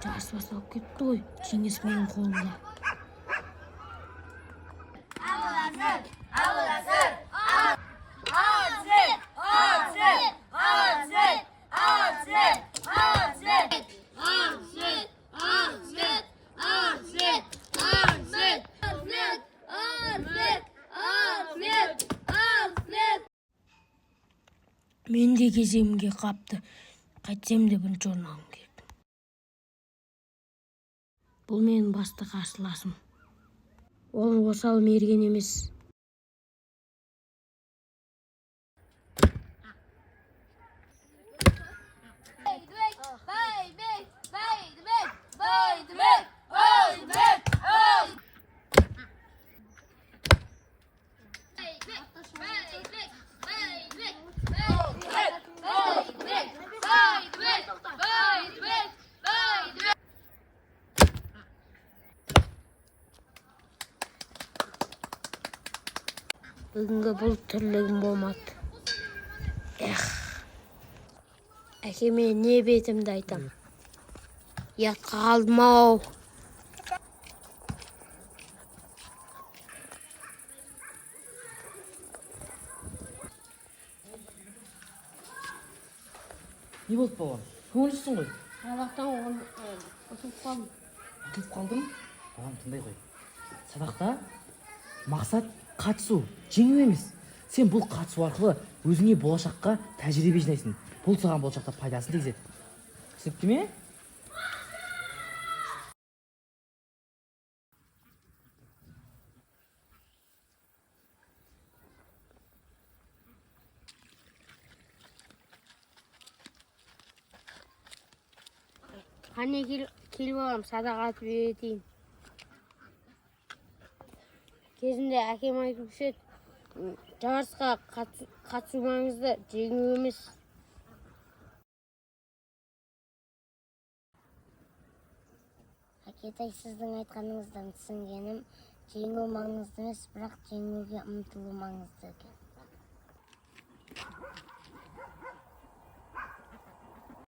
Жарыс басталып кетті ғой, жеңіс менің қолымда. Мен де кезегімге қапты. Қайтсем де бірінші орын алғым керек. Бұл менің басты қарсыласым. Ол осал мерген емес. Бүгінгі бұл тірлігім болмады. Эх. Әкеме не бетімді айтам? Ұятқа қалдым ау. Не болды, балам? Көңілсізсің ғой. Сабақтан ұтылып қалдым. Ұтылып қалдың? Балам, тыңдай ғой. Сабақта мақсат қатысу, жеңу емес. Сен бұл қатысу арқылы өзіңе болашаққа тәжірибе жинайсың. Бұл саған болашақта пайдасын тигізеді. Түсінікті ме? Қане, кел, кел балам, садақ атып үйретейін. Кезінде әкем айтушы еді, жарысқа қатысу маңызды, жеңу емес. Әкетай, сіздің айтқаныңыздан түсінгенім, жеңу маңызды емес, бірақ жеңуге ұмтылу маңызды екен.